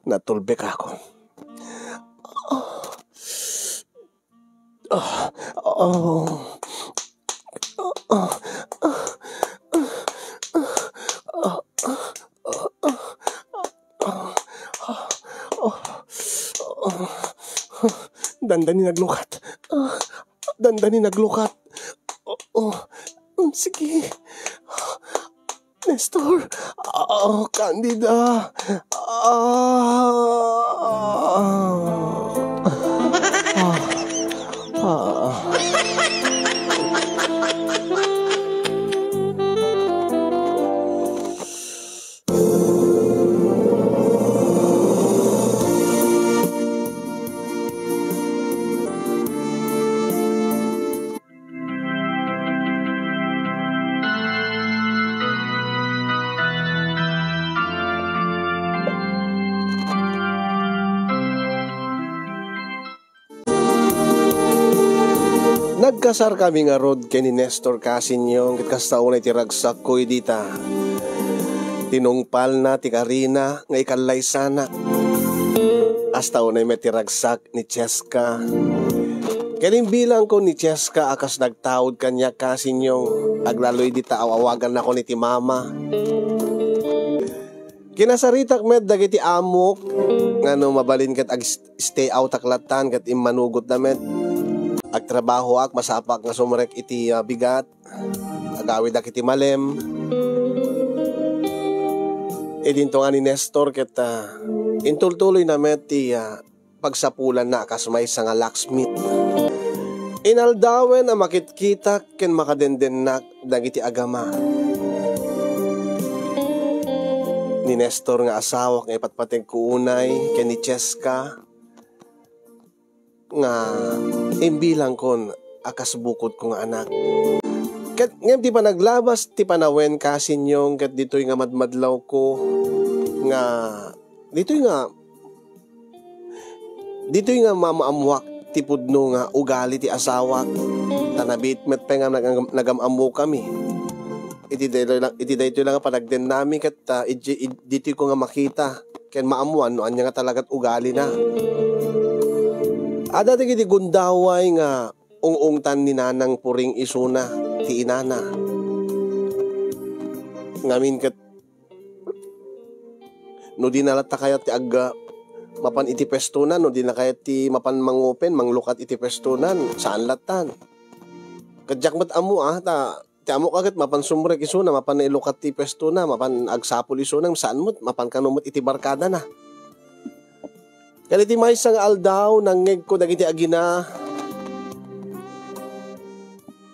natulbekakon. Ah, ah, ah, ah, ah, ah, ah, ah, ah, ah, ah, ah, Dandani naglukat. Ah, dandani naglukat. Oh, oh. Mm, sige. Nestor. Ah, Candida. Ah. Ah. Ah. Nagkasarkami ngarud ken ni Nestor Casinyong, ket kasta unay ti ragsakko idi ta tinungpalna ti karina nga ikallaysanak. Kasta unay met ti ragsak ni Cheska. Ken imbilangko ni Cheska a kas nagtaud kaniak Casinyong, aglalo idi ta aw-awagannakon iti mama. Kinasaritak met dagiti amok nga no mabalin ket ag-stay outak lattan ket immanugotda met. Agtrabahoak, masapak nga sumrek iti, ah, bigat. Agawidak iti malem. Idinto nga ni Nestor ket, ah, intultuloyna met ti, ah, pagsapulanna a kas maysa nga locksmith. Inaldawen a makitkitak ken makadendennak dagiti agama. Ni Nestor nga asawak nga ipatpategko unay ken ni Cheska nga imbilangkon a kas bukodko nga anak. Ket ngem ti panaglabas ti panawen Casinyong ket ditoy nga madmadlawko nga ditoy nga Ditoy nga maamamuak ti pudno nga ugali ti asawak, ta nabiit met pay nga nagam-, nagam-ammokami. Iti daytoy la, iti daytoy la nga panagdennami ket, ah, iti, iti, ditoy ko nga makita ken maammoan no ania nga talagat ugalina. Adda dagiti gundaway nga ung-ungtan ni Nanang Puring isuna ti inana. Ngamin ket No dina latta kayat ti ag-, mapan iti puestonan, no dina kayat ti mapan mangupen, manglukat iti puestonan, saan lattan. Ket diak met ammo, ah, ta, ti ammok a ket mapan sumrek isuna, mapan nailukat ti puestona, mapan agsapul isuna, saan met, mapan kano met iti barkadana. Ket iti maysa nga aldaw, nangngegko dagiti agina.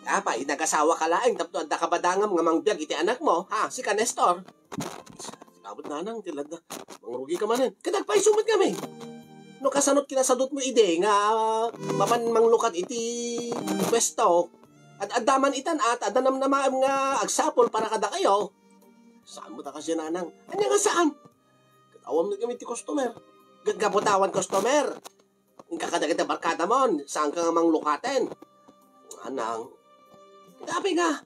Apay, nagasawa ka laeng tapno adda kabadangam nga mangbiag iti anakmo, ha? Sika, Nestor? Sabot nanang, ti ladda. Mangrugi ka manen. Ket agpayso met ngamin. No kasanot kinasadutmo idi nga mapan manglukat iti puesto, ad-adda man itan a, ta adda namnamaem nga agsapul para kadakayo. Saan met a kasdiay, nanang? Ania nga saan? Ket awan met ngamin ti customer. Ket gapu ta awan customer, inka kadagiti barkadamon, saanka nga manglukaten. Nanang, ket apay nga,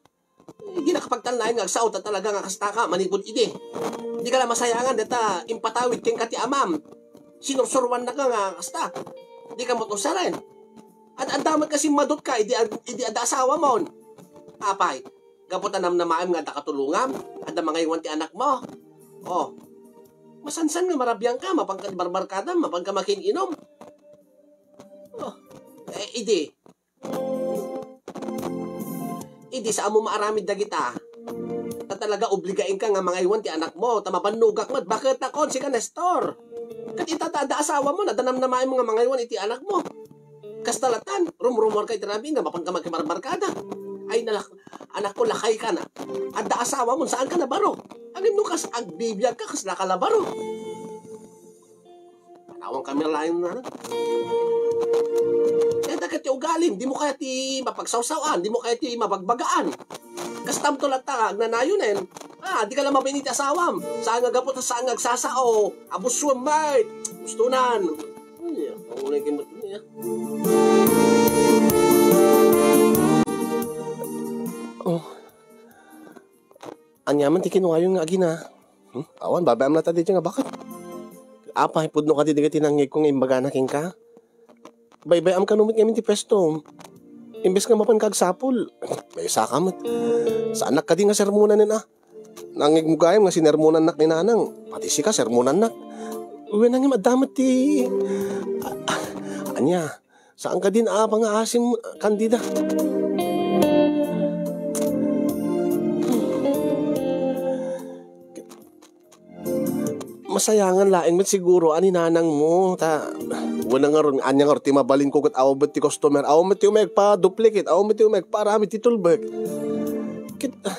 Dinak pagtalnaen nga agsao ta talaga nga kastaka manipud idi. Dika la masayangan dayta impatawid kenka ti amam. Sinursuroannaka nga kasta. Dika met usaren. Ad-adda met nga simmadutka idi, idi adda asawamon. Apay, gapu ta namnamaem nga adda katulongam, adda mangaywan ti anakmo. Oh. Masansan nga marabiangka, mapanka barbarkadam, mapanka makin-inom. Oh. Eh, idi, Idi saanmo maaramid dagita, ta talaga obligaenka nga mangaywan ti anakmo, ta mabannogak met, baket nakon, sika, Nestor. Ket ita ta adda asawamon, adda namnamaem nga mangaywan iti anakmo. Kasta lattan, rumrumuarka iti rabii nga mapanka makibarbarkada. Ay, nalak-, anakko, lakayka na. Adda asawamon, saanka nabaro. Ngem no kas-, agbibiagka, kaslaka la baro. Panawanka met laeng, nanang. Dayta ket ti ugalim, dimo kayat ti mapagsawsaw-an, dimo kayat ti mabagbagaan. Kastam to latta nga agnanayonen. Ah, dika la mabain iti asawam. Saan nga gapu ta saan nga agsasao. Abusuem met. Gustonan. Ay, ang ulay kin ba't niya? Oh. Ania man ti kinuayon nga agina? Hmm? Awan, babaam latta daytoy nga baket. Apay, pudno kadi dagiti nangngegko nga imbagana kenka? Baybay-am kano met ngamin ti puesto. Imbes nga mapanka agsapul, maysaka met. Saanak kadi nga sermonanen a. Nangngegmo gayam nga sinermonannak ni nanang. Pati sika, sermonannak. Wen, ngem adda met ti, a-, a-, ania? Saan kadin a pangaasim, Candida? Masayangan laeng met siguro a ni nanangmo, ta wen a ngarud, ania ngarud ti mabalinko ket awan met ti customer, awan met ti umegpa-duplicate, awan met ti umegpaaramid ti tulbek. Ket, ah,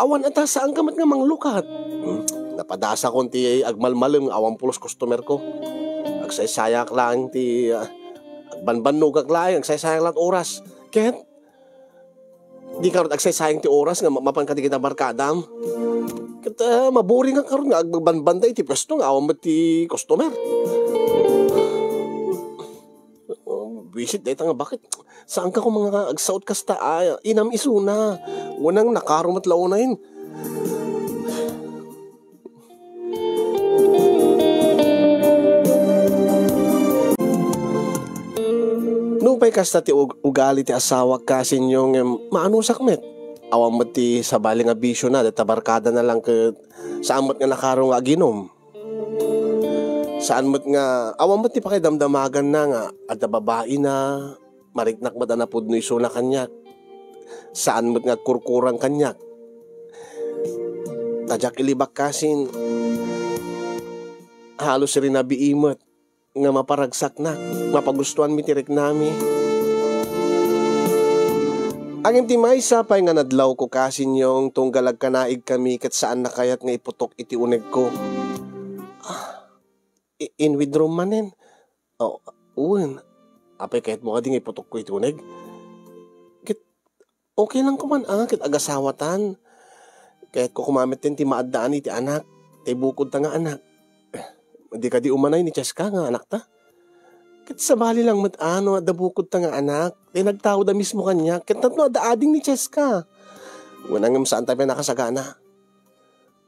awan ata, saanka met nga manglukat. Hmm, napadasakon ti agmalmalem nga awan pulos customerko. Agsaysayaak laeng ti, ah, agbanbannogak laeng, agsaysayaak laeng oras. Ket, di ka rut agsaysayang ti oras nga ma-, mapan kadagiti barkadam. Ket, ah, maburing nga karud nga agbanbanda iti pwesto nga awan met ti customer. Oh, buisit dayta nga bakit? Saanka koma nga agsaot kasta a inam isuna? Wen a nakaro met la unayen. Nupay kasta ti ug-, ugali ti asawak, kasinyo, ngem maanusak met. Awan met ti sabali nga bisiona, dayta barkadana lang ket saan met nga nakaro nga aginum. Saan met nga, awan met ti pakidamdamaganna nga adda babaina, mariknak met a napudno isuna kaniak. Saan met nga agkurkurang kaniak. Ta diak ilibak kasin, halos rinabii met nga maparagsaknak, mapagustuanmi ti riknami. Ngem ti maysa pay nga nadlawko, kasinyo, tunggal agkanaigkami ket saanna kayat nga iputok iti unegko. Ah, i-, in with room manen. Oh, wen. Apay, kayatmo kadi nga iputokko iti uneg? Ket okay lang koma, ah, ket agasawatan. Kayatko koma met ti maaddaan iti anak, ti bukodta nga anak. Eh, di kadi umanay ni Cheska nga anakta? Ket sabali lang met, ah, no adda bukodta nga anak, ti nagtaud a mismo kaniak, ket tapno adda ading ni Cheska. Wen a ngem saanta pay nakasagana.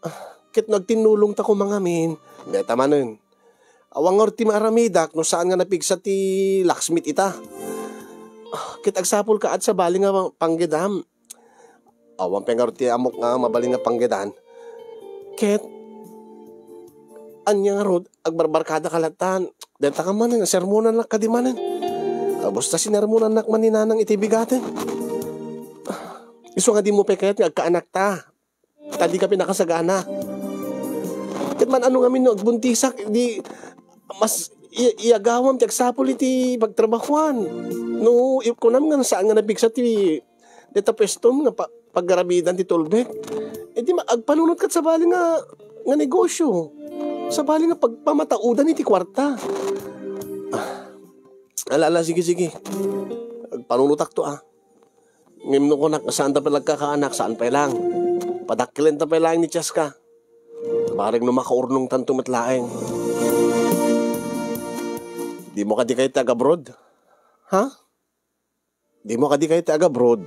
Ah, ket no agtinnulongta koma ngamin, dayta manen. Awan ngarud ti maaramidak no saan nga napigsa ti locksmith ita. Ah, ket agsapulka a sabali nga panggedam. Awan pay ngarud ti ammok nga mabalin nga panggedan. Ket ania ngarud, agbarbarkadaka latta. Dayta ka manen, sermonannak kadi manen. Kabus ta sinermonannak man ni Nanang iti bigaten. Ah, isu nga dimo pay kayat nga agkaanakta. Ta dika pay nakasagana. Ket man-ano ngamin no agbuntisak, di mas i-, iyagawam ti agsapul iti pagtrabahuan. No, i-, kunam nga saan nga napigsa ti dayta pwesto nga pa-, paggaramidan ti tulbek. Eh, di ma-, agpanunot kat sabali nga, nga negosyo. Sabali nga pagpamataudan iti kuarta. Ah, ala, ala, sige, sige. Agpanunotakto, ah. Ngem no kunak, saanta pay agkakaanak, saan pay lang. Padakkelenta pay lang ni Cheska. Bareng no makaurnongtanto met laeng. Dimo kadi kayat ti agabroad? Ha? Dimo kadi kayat ti agabroad?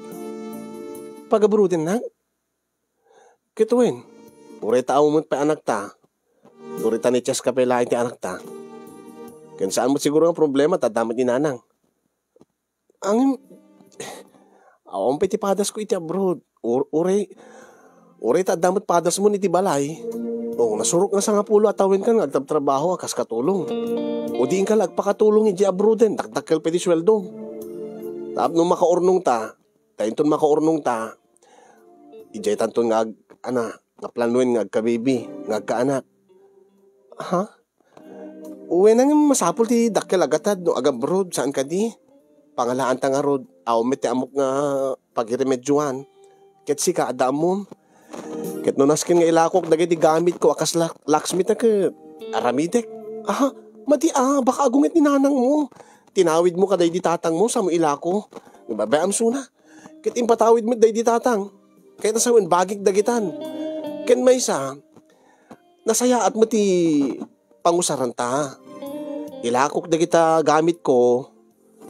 Pagabroadennak? Ket wen, uray ta awan met pay anakta, uray ta ni Cheska pay laeng ti anakta. Ken saan met siguro nga problema ta adda met ni Nanang. Ngem, awan pay ti padasko iti abroad. Ur-, uray, uray ta adda met padasmon iti balay. O, nasurok nga sangapulo a tawenkan nga agtabtrabaho a kas katulong. O diinka la agpakatulong iti abroaden, dakdakkel pay ti sueldom. Tapno makaurnongta, ta inton makaurnongta, idiaytanton nga ag-, ana, nga planuen nga agkabibi, nga agkaanak. Ha? Wen a ngem masapul ti dakkel a gatad no agabroad, saan kadi? Pangalaanta ngarud, awan met ti ammok nga pagiremedioan. Ket sika, adda ammom. Ket no nasken nga ilakok dagiti gamitko a kas lak-, locksmith a ket aramidek. Aha, madi a, baka agunget ni nanangmo. Tinawidmo kadaydi tatangmo, samo ilako. Babayam suna. Ket impatawid met daydi tatang. Ket nasawen, bagik dagitan. Ken maysa, nasayaat met ti pangusaranta. Ilakok dagita gamitko,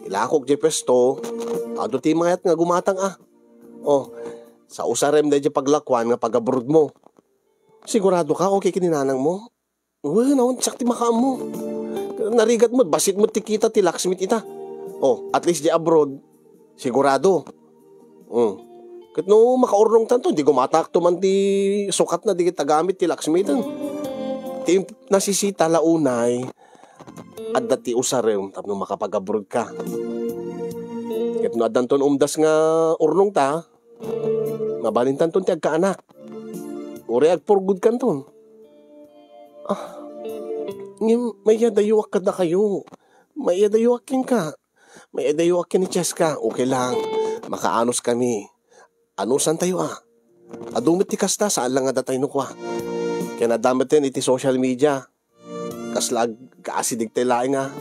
ilakok diay pwesto, adu ti mayat nga gumatang a. O, sa usarem daydi paglakuan nga pagabroadmo. Sigurado ka, okay ken ni nanangmo? Wen, awan siak ti makaammo. Narigat met, bassit met ti kita ti locksmith ita. O, at least diay abroad, sigurado. Mm. Ket no makaurnongtanto, di gumatakto man ti sukatna dagita gamit ti locksmithen. Ti nasisita la unay, adda ti usarem tapno makapag-abroad ka. Ket no addanton umdas nga urnongta, mabalintanton ti agkaanak. Uray agpurgudkanton. Ah, ngem maiyadayuak kadakayo. Maiyadayuak kenka. Maiyadayuak ken ni Cheska. Okay lang. Makaanus kami. Anusantayo a. Adu met ti kasta, saan lang nga datay no kua. Ken adda met iti social media. Kasla ag-, kaasidegtay laeng a.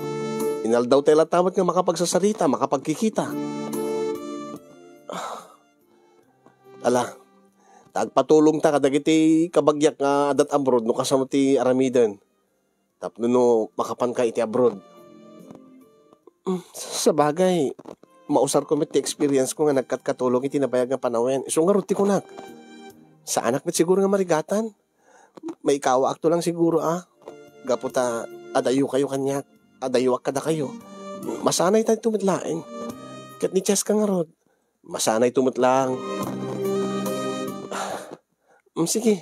Inaldawtay latta met nga makapagsasarita, makapagkikita. Ala, ta agpatulongta kadagiti kabagiak nga adda't abroad no kasano ti aramiden. Tapno no makapanka iti abroad. Mm, sabagay, mausarko met ti experience ko nga nagkatkatulong iti nabayag nga panawen. Isu ngarud ti kunak. Saanak met siguro nga marigatan. Maikawaakto lang siguro a. Gapu ta adayokayo kaniak. Adayoak kadakayo. Masanaytayo met laeng. Ket ni Cheska ngarud. Masanayto met lang. Mm, sige.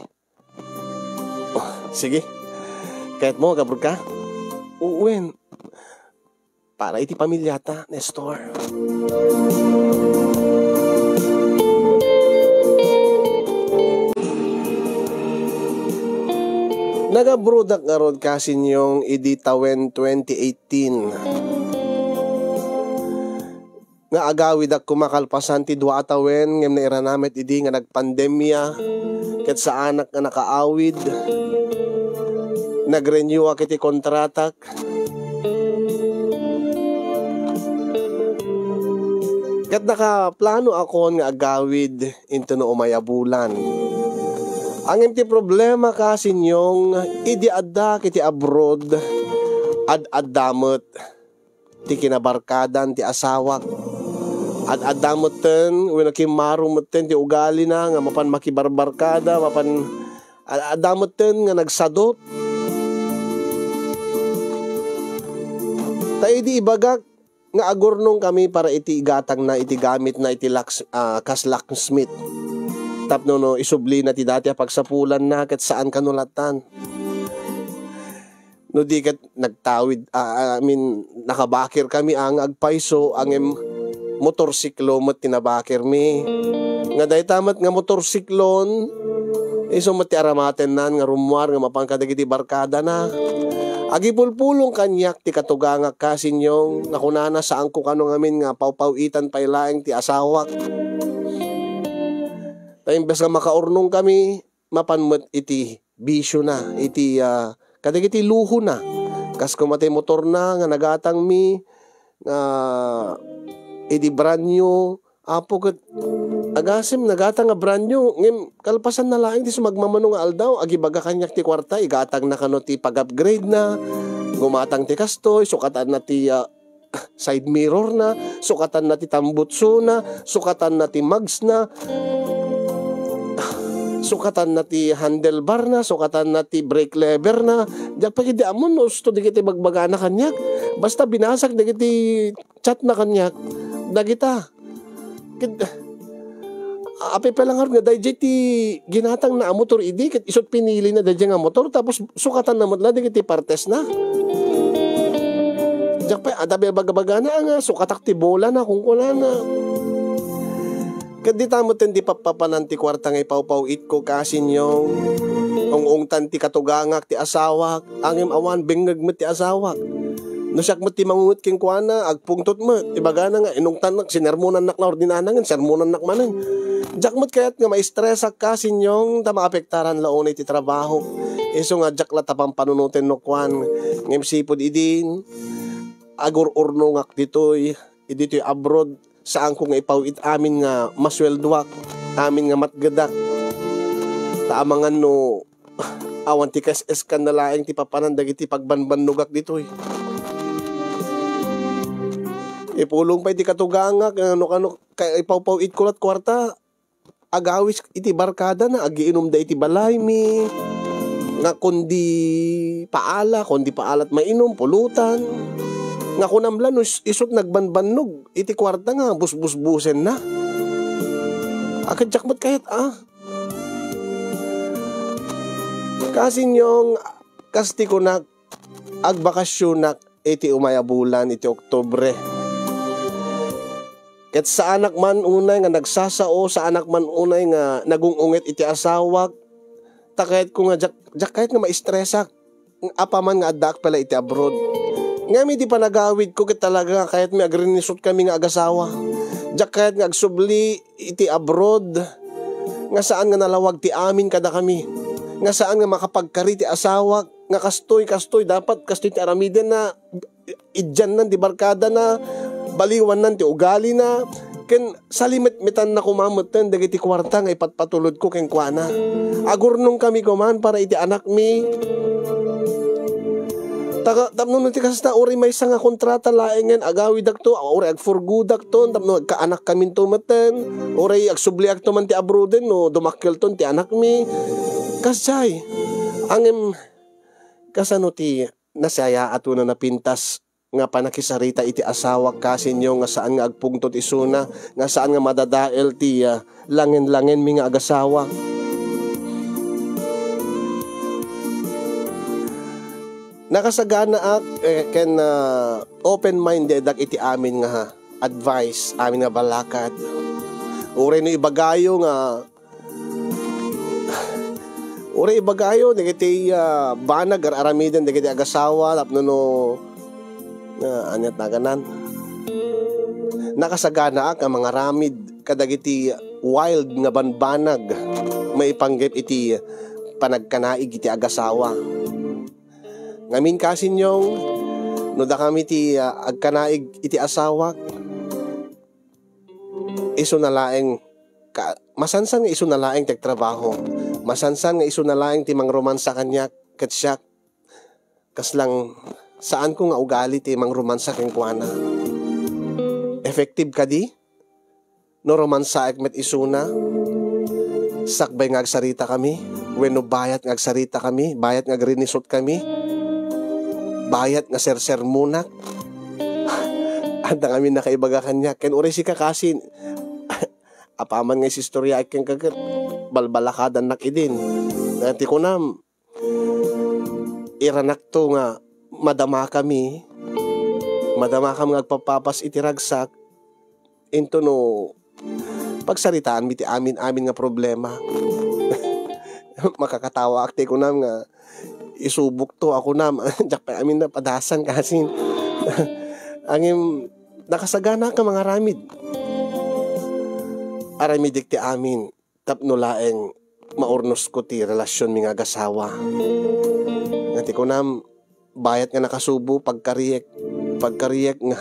Oh, sige. Kayatmo, agabroad ka? Wen, para iti pamiliata, Nestor. Nagabroadak ngarud, Kasinyong, idi tawen twenty eighteen. Nga agawidak koma kalpasan ti dua a tawen, ngem nairana met idi nga nagpandemia, ket saanak nga nakaawid. Nagrenewak iti kontratak. Ket nakaplanoakon nga agawid intono umay a bulan. Ngem ti problema, Kasinyong, idi addak iti abroad, ad-adda met ti kinabarkadan ti asawak. Ad-adda metten, wenno kimmaro metten ti ugalina nga mapan makibarbarkada, mapan ad-adda metten nga nagsadut. Ta idi ibagak nga agurnongkami para iti igatangna iti gamitna iti laks-, ah, kas locksmith. Tapno no isublina ti dati a pagsapulanna ket saan kano lattan. No di ket nagtawid, ah, ah, I mean, nakabakir kami a nga agpayso, ngem motorsiklo met ti nabakirmi. Nga dayta met nga motorsiklon, isu met ti aramatennan nga rummuar nga mapan kadagiti barkadana. Agipulpulong kaniak ti katugangak, Kasinyong, nga kunana, saanko kano ngamin nga pawpaw-itan pay laeng ti asawak. Ta imbes nga makaurnongkami, mapan met iti bisiona, iti, ah, kadagiti luhona. Kas koma ti motorna nga nagatangmi, nga idi brand new, Apo, ket agasem nagatang nga brand new, ngem kalpasanna laeng ti sumagmamano nga aldaw, agibaga kaniak ti kuarta, igatangna kano ti pag-upgrade na, gumatang ti kastoy, sukatanna ti, ah, side mirror na, sukatanna ti tambutsona, sukatanna ti mugs na, sukatanna ti handlebar na, sukatanna ti brake lever na. Diak pay ketdi ammon no usto dagiti bagbagana kaniak. Basta binasak dagiti chat na kaniak. Dagita. Ket, apay pay la ngarud nga daydiay ti ginatangna a motor idi, ket isut' pinilina daydiay nga motor, tapos sukatanna met la dagiti partesna. Diak pay, adda pay bagbagana nga sukatak ti bolana, kunkunana. Ket dita metten ti pappapanan ti kuarta nga ipawpaw-itko, Kasinyong. Ung-ungtan ti katugangak ti asawak, ngem awan bengngeg met ti asawak. No siak met ti mangunget kenkuana, agpungtot met. Ibagana nga, inungtannak, sinermonannak la urdinana, ngem sermonannak manen. Diak met kayat nga maistresak, Kasinyong, ta maapektaran la unay ti trabaho. Isu nga diak la ta pampanunoten no kuan. Ngem sipud idin, agur-urnongak ditoy, iditoy abroad, saanko nga ipaw-it amin nga masueldoak, amin nga matgedak. Ta amangan no awan ti kaes-eskan na laeng ti papanan dagiti pagbanbannogak ditoy. Ipulong pay ti katugangak, no kano, ka-, ipawpaw-itko lat kuarta, agawis iti barkadana, agiinumda iti balaymi, nga kundi paala, kundi paalat mainum, pulutan. Nga kunam la no is-, isut' nagbanbannog iti kuarta nga busbusbusenna. Ket diak met kayat, ah. Kasinyong, kas ti kunak, agbakasyonak, iti umay a bulan iti Oktubre. Ket saanak man unay nga nagsasao, saanak man unay nga nagung-unget iti asawak, ta kayatko nga diak, diak kayat nga maistresak. Apaman nga addaak pay la iti abroad. Ngem iti panagawidko ket talaga nga kayatmi agrinisot kami nga agasawa. Diak kayat nga agsubli iti abroad nga saan nga nalawag ti amin kadakami. Nga saan nga makapagkari ti asawak. Nga kastoy, kastoy, dapat kastoy ti aramiden na, idiannan ti barkada na, baliwannan ti ugali na, ken salimetmetanna koma metten dagiti kuarta nga ipatpatulodko kenkuana. Agurnongkami koman para iti anakmi. Taga, tapno no ti kasta, uray maysa nga kontrata laengen agawidakto, uray agfurgodakton, tapno agkaanakkaminto metten, uray agsubliakto man ti abroaden no dumakkelton ti anakmi. Kasdiay, ngem kasano ti nasayaat wenno napintas nga pannakisarita iti asawak kasinyo nga saan nga agpungtot isuna, nga saan nga madadael ti, ah, langen-langenmi nga agasawa. Nakasaganaak, eh, ken, ah, open-mindedak iti amin nga advice, amin nga balakad. Uray no ibagayo nga Uray ibagayo dagiti, ah, banag ar-aramiden dagiti agasawa tapno no, ah, aniat naganan. Nakasaganaak a mangaramid kadagiti wild nga banbanag maipanggep iti panagkanaig iti agasawa. Ngamin kasinyong, no dakami ti, ah, agkanaig iti asawak, isuna laeng ka-, masansan nga isuna laeng ti agtrabaho. Masansan nga isuna laeng ti mangromansa kaniak ket siak. Kaslang saanko nga ugali ti mangromansa kenkuana. Effective kadi? No romansaek met isuna, sakbay nga agsaritakami, wenno bayat nga agsaritakami, bayat nga agrinisotkami, bayat nga sersermonak, adda ngamin nakaibaga kaniak. Ken uray sika kasin, apaman nga isistoriaek kenka ket balbalakadannak idin. Nga ti kunam, iranakto nga madamakami, madamakam nga agpapapas iti ragsak, into no pagsaritaanmi ti amin-amin nga problema. Makakatawaak ti kunam nga isubokto a kunam, diak pay amin napadasan kasin. Ngem nakasaganaak a mangaramid. Aramidek ti amin tapno laeng maurnosko ti relasionmi nga agasawa. Nga ti kunam, bayat nga nakasubo, pagkariek, pagkariek nga,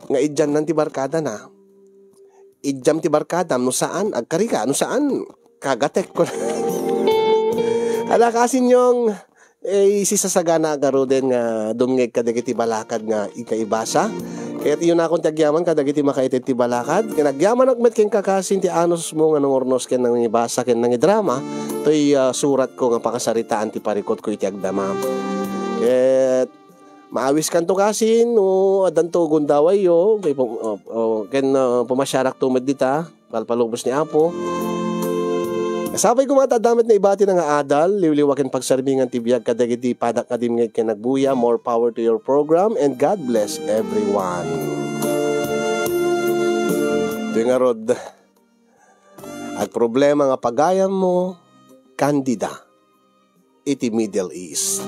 nga idiannan ti barkadana. Idiam ti barkadam, no saan, agkarika, no saan, kagatek. Ala, kasinyong, eh, isisasagana garuden nga dumngeg kadagiti balakad nga inka ibasa. Kayat iyo nakon ti agyaman kadagiti makaited ti balakad. Ken agyamanak met ken kakasin ti anusmo nga nangurnos ken nangibasa ken nangidrama toy, ah, suratko nga pakasaritaan ti parikutko iti agdama. Ket maawiskanto kasin no addanto gundawayyo, kay pum-, o, o, ken, ah, pumasiarakto met dita. Palpalubos ni Apo. Sapay koma ta adda met naibati nga adal, liwliwa ken pagsarmingan ti biag kadagiti padak nga dimngeg ken nagbuya. More power to your program and God bless everyone. Itoy ngarud, agproblema nga pagayammo, Candida, iti Middle East.